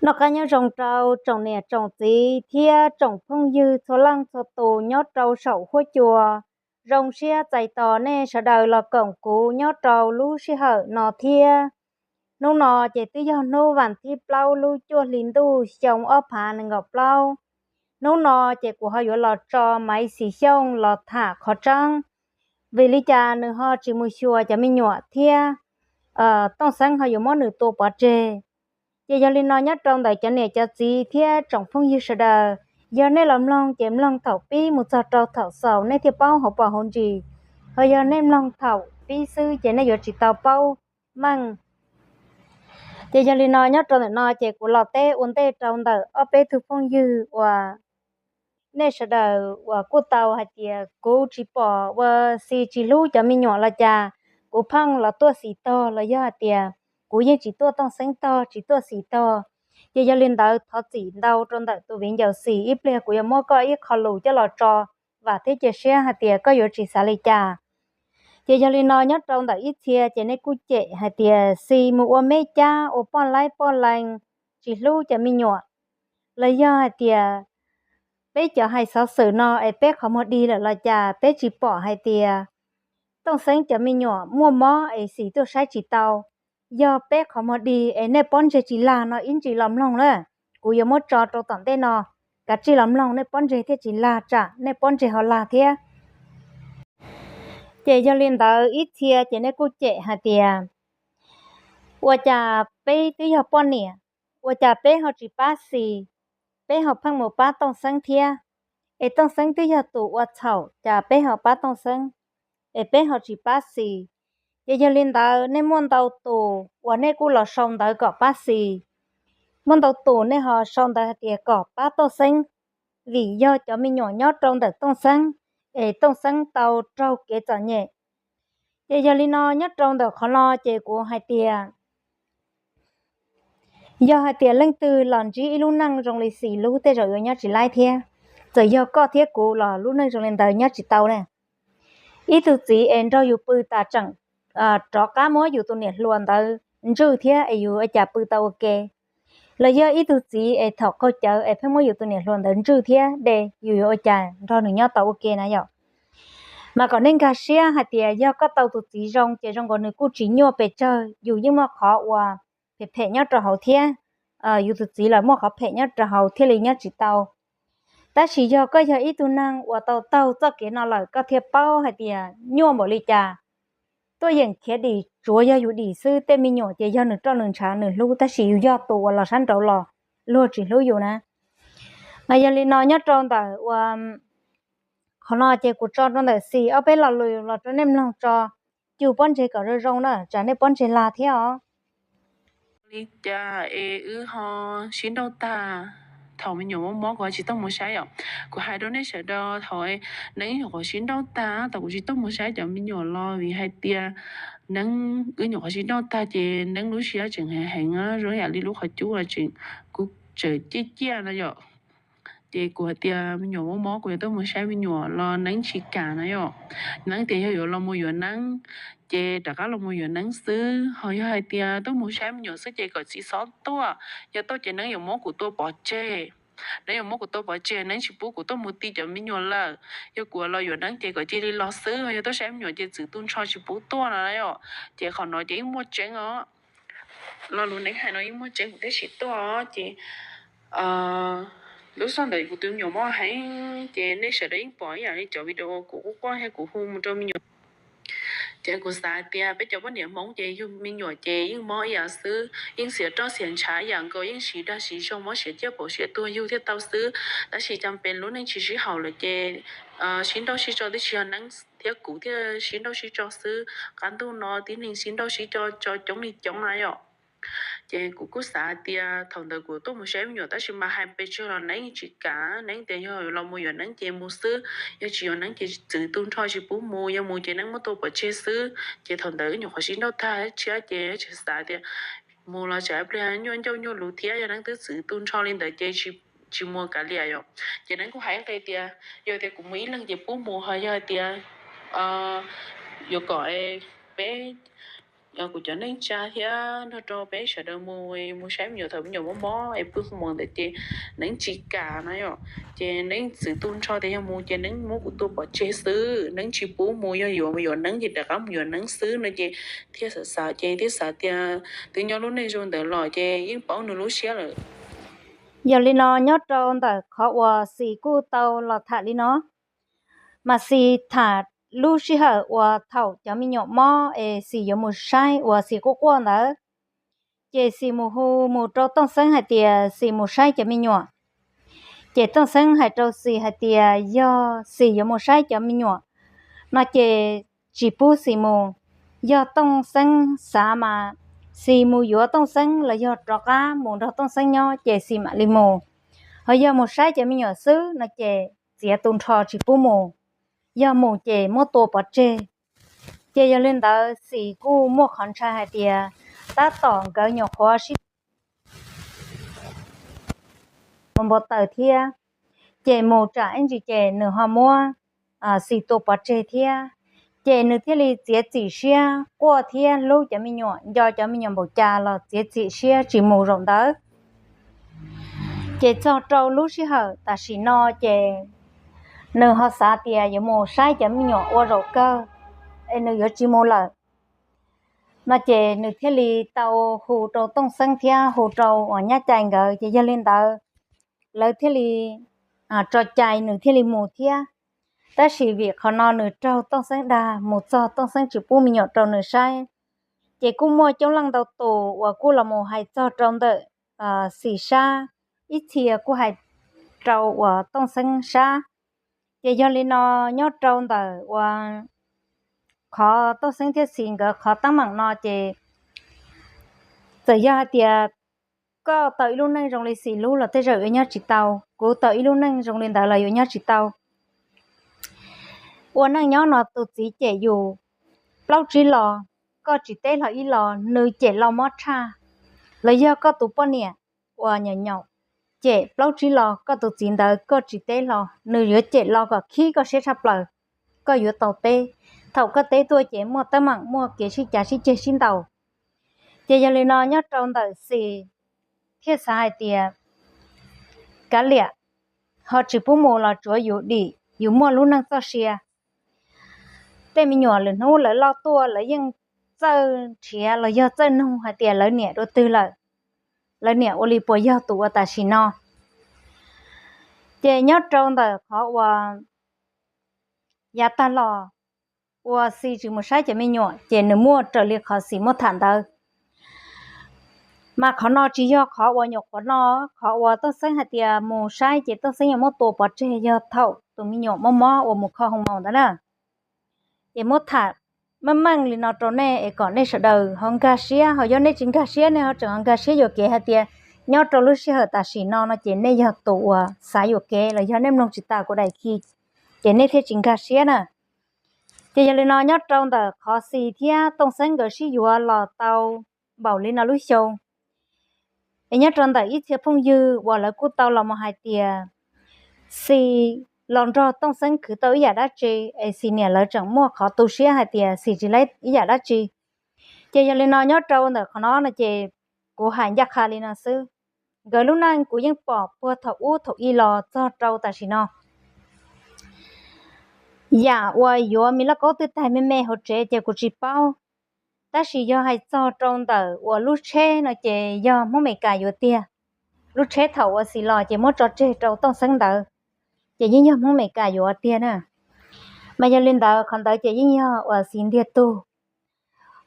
Noj qab nyob zoo rau tsoom niam tsoom txiv thiab tsoom phooj ywg txhua leej txhua tus nyob rau saum huab cua. Zoo siab txais tos nej sawv daws los koom kuv nyob rau lub sij hawm no thiab. Hnub no ces twb yog hnub vas thib plaub lub cuaj hli ntuj xyoo ob phav nees nkaum plaub. Hnub no ces kuv ho yuav los tso Maiv Xis Xyooj los tham qhov tseeb, vim li cas nws ho tsis mus xyuas cov me nyuam thiab Tooj Xeeb ho yuav muab nws tua pov tseg. Ces yog li no nyob rau ntawm cov niam cov txiv thiab tsoom phooj ywg sawv daws, yog nej los mloog ces mloog thaum pib mus txog rau thaum xaus nej thiaj paub hauv paus hauv ntsis. Ho yog nej mloog thaum pib xwb ces nej yuav tsis tau paub meej. Ces yog li no nyob rau ntawm no ces kuv los teb ua ntej rau ntawm ob peb tug phooj ywg uas nej sawv daws uas kuj tau hais tias kuv tsis pom ua Xis tsis hlub cov me nyuam los cas, kuv pheej los tuaj Xis tog los yog hais tias kuv yeej tsis tuaj Tooj Xeeb tog tsis tuaj Xis tog. Ces yog li ntawd thov txim ntau rau ntawm tus viv ncaus Xis, ib pliag kuv yuav muab koj ib qho lus coj los tso, vam thiab cia siab hais tias koj yuav tsis xav li cas. Ces yog li no nyob rau ntawm ib txhia ces nej kuj cem hais tias Xis mus ua me cab ua poj laib poj lees, tsis hlub cov me nyuam. Los yog hais tias peb cov hais xov xwm no es peb qhov muag dig lawm los cas peb tsis pom hais tias Tooj Xeeb cov me nyuam muaj mob es Xis tuaj saib tsis tau. Yog peb qhov muag dig es nej pob ntseg tsis lag no ib ntsis los mloog na, kuv yuav muab tso rau tom ntej no, kav tsij los mloog nej pob ntseg thiaj tsis lag tsam nej pob ntseg ho lag thiab. Ces yog li ntawd ib txhia ces nej kuj cem hais tias ua cas peb twb yog poj niam, ua cas peb ho tsis pab Xis, peb ho pheej mus pab Tooj Xeeb thiab? Es Tooj Xeeb twb yog tus ua txhaum cas peb ho pab Tooj Xeeb, es peb ho tsis pab Xis? Ces yog li ntawd nej muaj ntau tus uas nej kuj los sau ntawv kom pab Xis, muaj ntau tus nej ho sau ntawv hais tias kom pab Tooj Xeeb, vim yog cov me nyuam nyob rau ntawm Tooj Xeeb, es Tooj Xeeb tau raug kev txom nyem. Ces yog li no nyob rau ntawm qhov no ces kuv hais tias yog hais tias leej twg los ntsib ib lub neej zoo li Xis lub tej zaum yuav nyob tsis laib thiab. Txawm yog koj thiab kuv los lub neej zoo li ntawd nyob tsis tau na. Ib tug txiv es nrog yus pw tas tseem rov qab muab yus tus niam hluas ntawd ntswj thiab es yus ua cas pw tau ua ke? Los yog ib tug txiv es thaum qaug cawv es pheej muab yus tus niam hluas ntawd ntswj thiab de, yus yuav ua cas nrog nws nyob tau ua ke na yom? Mas kom nej nkag siab hais tias yog koj tau tus txiv zoo ces zoo nkaus nws kuj tsis nyuaj pes tsawg, yus yeej muaj qhov uas phem phem nyob rau hauv thiab, yus tus txiv los muaj qhov phem nyob rau hauv thiaj li nyob tsis tau. Tab sis yog koj yog ib tug neeg uas tau taug txoj kev no lawm koj thiaj paub hais tias nyuaj npaum li cas. Tuaj yeem khiav dim tsuav yog yus dim xwb, tej me nyuam ces yog nws roj nws ntshav nws hlub, tab sis yus yog tus uas los sab nraud los luag tsis hlub yus na. Mas yog li no nyob rau ntawm uas qhov no ces kuv tso rau ntawm Xis ob peb lo lus los rau nej mloog tso, cug pob ntseg kom zoo zoo na, tsam nej pob ntseg lag thiab os. Li cas es wb ho sib nrauj tag, thaum me nyuam mob mob kuv ho tsis tuaj mus saib yom? Kuv hais rau nej sawv daws, thaum Neeb nyuam qhuav sib nrauj tag, thaum kuv tsis tuaj mus saib cov me nyuam los vim hais tias Neeb, wb nyuam qhuav sib nrauj tag ces Neeb lub siab tseem heev heev, zoo yam li lub qhov cub tseem, kuv tseem ciaj ciaj no yom. Ces kuv hais tias me nyuam mob mob kuv yuav tuaj mus saib me nyuam los Neeb tsis kam na yom. Neeb tias yog yuav los mus yuav Neeb ces rov qab los mus yuav Neeb xwb, ho yog hais tias tuaj mus saib me nyuam xwb ces kom txiv txhob tuaj, yog tuaj ces Neeb yuav muab kuv tua pov tseg. Neeb yuav muab kuv tua pov tseg, Neeb tsis pub kuv tuaj mus ti cov me nyuam lawm. Yog kuv los yuav Neeb ces kom cia li los xwb, yog tuaj saib me nyuam ces txwv tu nrho tsis pub tuaj no yom. Ces qhov no ces yeej muaj tseeb os. Lo lus Neeb hais no yeej muaj tseeb, kuv thiaj tsis tuaj os. Ces lub xyoo ntawd kuv tus me nyuam mob heev ces nej sawv daws yeej pom ib yam li cov video kuv quaj quaj thiab kuv hu mus rau me nyuam. Ces kuv xav hais tias peb cov poj niam Hmoob ces yug me nyuam ces yeej mob ib yam xwb, yeej xiav roj xiav ntshav ib yam nkaus, yeej siv dag siv zog, mob siav ciaj paum siav tuag yug thiaj tau xwb. Tab sis cas peb lub neej tsis sib haum lawm ces sib nrauj sib tso, twb tsis yog Neeb thiab kuv thiaj sib nrauj sib tso xwb, qab ntuj no tib neeg sib nrauj sib tso tso coob li coob na yom. Ces kuv kuj xav hais tias thaum ntawd kuv tuaj mus saib me nyuam tab sis mas hais pes tsawg los Neeb tsis kam, Neeb tias yog los mus yuav Neeb ces mus xwb, yog tsis yuav Neeb ces txwv tu nrho tsis pub mus, yog mus ces Neeb muab tua pov tseg xwb. Ces thaum ntawd wb nyuam qhuav sib nrauj tag tshiab ces tseem xav tias mus los tsam ib pliag nyuaj ncauj nyuaj lus thiab, yog Neeb twb txwv tu nrho li ntawd ces tsis mus kav liam yom. Ces Neeb kuj hais nqe tias yog tias kuv mus ib leeg ces pub mus, ho yog hais tias yuav kom peb kuv cov neej tsa thiab nrog rau peb sawv daws mus, mus saib me nyuam thaum me nyuam mob mob es pw mus ntawd ces neeb tsis kam na yom. Ces neeb txwv tu nrho tias yog mus ces neeb muab kuv tua pov tseg xwb, neeb tsis pub mus, yog yuav mus yuav neeb ces rov qab mus yuav neeb xwb no ces thiaj xav xav ces thiaj xav tias twb nyob lub neej zoo ntawd los ces yeej paub nws lub siab lawm. Yog li no nyob rau ntawm qhov uas Xis kuj tau los tham li no, mas Xis tham lub sij hawm uas thaum cov me nyuam mob es Xis yuav mus saib uas Xis quaj quaj ntawd, ces Xis mus hu mus rau Tooj Xeeb hais tias Xis mus saib cov me nyuam. Ces Tooj Xeeb hais rau Xis hais tias yog Xis yuav mus saib cov me nyuam no ces tsis pub Xis mus. Yog Tooj Xeeb xav mas Xis mus yuav Tooj Xeeb los yog rov qab mus nrog Tooj Xeeb nyob ces Xis mam li mus. Ho yog mus saib cov me nyuam xwb no ces txiav tu nrho tsis pub mus, yog mus ces muab tua pov tseg. Ces yog li ntawd Xis kuj muaj qhov ntshai hais tias tab tom nkawd nyuam qhuav sib npau taws thiab, ces mus tsam ib ntsis ces nws ho muab Xis tua pov tseg thiab. Ces nws thiaj li txiav txim siab quaj thiab hlub cov me nyuam, nco cov me nyuam npaum cas los txiav txim siab tsis mus zaum ntawd. Ces txog rau lub sij hawm tam sim no ces nws ho xav tias yuav mus saib cov me nyuam ua zaum kawg es nws yuav tsis mus lawm no ces nws thiaj li tau hu rau Tooj Xeeb thiab hu rau uas Nyab Cai nkawd, ces yog li ntawd lawv thiaj li tso cai nws thiaj li mus thiab. Tab sis vim qhov no nws raug Tooj Xeeb dag, mus txog Tooj Xeeb tsis pub me nyuam rau nws saib. Ces kuj muaj coob leej ntau tus uas kuj los mus hais txog rau ntawm Xis sab, ib txhia kuj hais rau uas Tooj Xeeb sab. Ces yog li no nyob rau ntawm uas qhov Tooj Xeeb thiab Xis nkawd qhov teeb meem no ces txawm yog hais tias koj tau ib lub neej zoo li Xis lub los tej zaum yuav nyob tsis tau, kuv tau ib lub neej zoo li ntawd los yuav nyob tsis tau. Ua neej nyob no tus txiv cem yus plaub tsib lo, koj tsis teb hlo ib lo nws cem lo mob tshaj. Los yog koj tus poj niam uas nyaum nyaum cem plaub tsib lo, koj tus txiv ntawd koj tsis teb hlo nws yuav cem lo kom khib koj siab tshaj plaws, koj yuav tau teb. Thaum koj teb tuaj ces muaj teeb meem muaj kev sib cav sib ceg sib ntaus. Ces yog li no nyob rau ntawm Xis thiaj xav hais tias kav liam, ho tsis pub mus los tsuav yus dim yus muaj lub neej txoj sia. Tej me nyuam lwm hnub lawv loj tuaj lawv yeej txawj nrhiav los yog txawj nug hais tias lawv niam dua twg lawm, lawv niam ua li puas yog tus uas tam sim no. Ces nyob rau ntawm qhov uas yav tag los uas Xis tsis mus saib cov me nyuam ces nws muaj raws li qhov Xis muab tham ntawd. Mas qhov no tsis yog qhov uas nyuam qhuav no, qhov uas Tooj Xeeb hais tias mus saib ces Tooj Xeeb yuav muab tua pov tseg yog thaum tus me nyuam mob mob uas mus kho hoo maus ntawd na. Ces muab tham meej meej li no rau nej es kom nej sawv daws ho nkag siab, ho yog nej tsis nkag siab nej ho tseem ho nkag siab yuam kev hais tias nyob rau lub sij hawm tam sim no no ces nej yog tus uas xav yuam kev los yog nej mloog tsis tas kuv daim khi ces nej thiaj tsis nkag siab na. Ces yog li no nyob rau ntawm qhov Xis thiab Tooj Xeeb nkawd sib yuav los tau npaum li no lub xyoo, es nyob rau ntawm ib txhia phooj ywg uas lawv kuj tau los mus hais tias Xis los nrog Tooj Xeeb khwv tau ib yam dab tsi, es Xis niam lawv tseem muaj qhov tu siab hais tias Xis tsis laib ib yam dab tsi. Ces yog li no nyob rau ntawm qhov no no ces kuv hais ncaj qha li no xwb. Nkawd lub neej kuv yeej pom puag thaum ub thaum i los txog rau tam sim no. Yam uas yuav me laj kaub twb tag me me hauv tsev ces kuv tsis paub, tab sis yog hais txog rau ntawm uas lub tsheb no ces yog Hmoob Meskas yuav tiag. Lub tsheb thaum uas Xis los ces muab tso tseg rau Tooj Xeeb ntawd, ces yeej yog Hmoob Meskas yuav tiag na. Mas yog li ntawd qhov ntawd ces yeej yog uas Xis ntiag tug.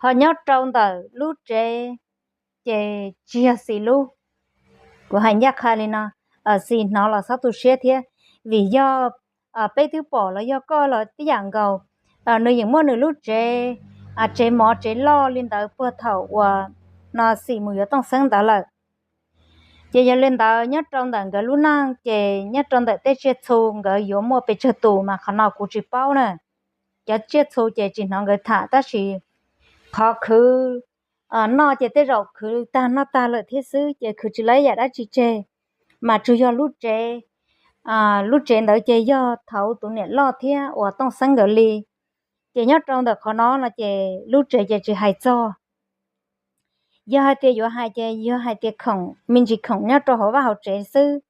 Ho nyob rau ntawm lub tsev ces tsis yog Xis lub. Kuv hais ncaj qha li no, Xis hnov los txhob tu siab thiab, vim yog peb twb pom los yog koj los tib yam nkaus. Nws yeej muaj nws lub tsev, tsev mov tsev loj li ntawd puag thaum uas no Xis mus yuav Tooj Xeeb ntawd lawm. Ces yog li ntawd nyob rau ntawm nkawd lub neej ces nyob rau ntawm tej tsiaj txhu nkawd yuav muaj pes tsawg tus mas qhov no kuv tsis paub na. Cov tsiaj txhu ces tsis hnov nkawd tham tab sis qhov khwv noj ces tej zaum khwv tag noj tag lawm thiab xwb ces khwv tsis laib yam dab tsi tseg. Mas tsuas yog lub tsev, lub tsev ntawd ces yog thaum tus niam loj thiab uas Tooj Xeeb nkawd li. Ces nyob rau ntawm qhov no no ces lub tsev ces tsis hais txog. Yog hais tias yuav hais ces yog hais tias khoom me ntsis khoom nyob rau hauv vaj hauv tsev xwb.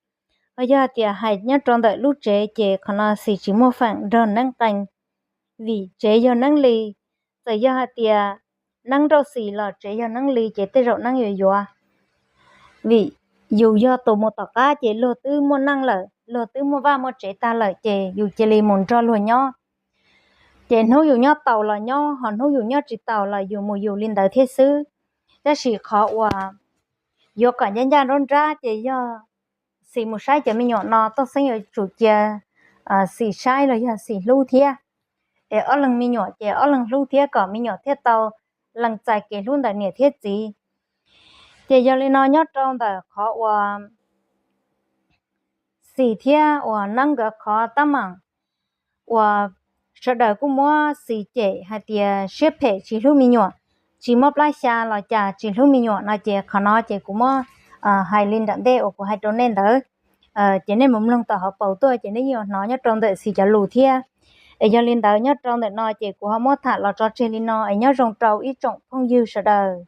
Ho yog hais tias hais nyob rau ntawm lub tsev ces qhov no Xis tsis muaj feem nrog Neeb qee, vim tsev yog Neeb li. Txawm yog hais tias Neeb nrauj Xis los tsev yog Neeb li ces tej zaum Neeb yuav yuav, vim yus yog tus mus tom qab ces luag twb muaj neej lawm, luag twb muaj vaj muaj tsev tag lawm ces yus cia li mus nrog luag nyob. Ces hnub yus nyob taus los nyob, ho hnub yus nyob tsis taus los yus mus yus li ntawd thiab xwb. Tab sis qhov uas yuav kom ncaj ncaj nruab nrab ces yog Xis mus saib cov me nyuam no, Tooj Xeeb yuav tsum cia Xis saib los yog Xis hlub thiab. Es ob leeg me nyuam ces ob leeg hlub thiab kom me nyuam thiaj tau lees txais kev hlub ntawm niam thiab txiv. Ces yog li no nyob rau ntawm qhov uas Xis thiab uas Neeb nkawd qhov tab meeg uas sawv daws kuj muab Xis cem hais tias siab phem tsis hlub me nyuam, tsis muab plab xya los cas tsis hlub me nyuam no ces qhov no ces kuv muab hais li nram ntej uas kuv hais rau nej ntawd. Ces nej mus mloog tom hauv paus tuaj ces nej yeej yuav hnov nyob rau ntawm Xis cov lus thiab. Es yog li ntawd nyob rau ntawm no ces kuv ho muab tham los tso tseg li no es nyob zoo rau ib tsoom phooj ywg sawv daws.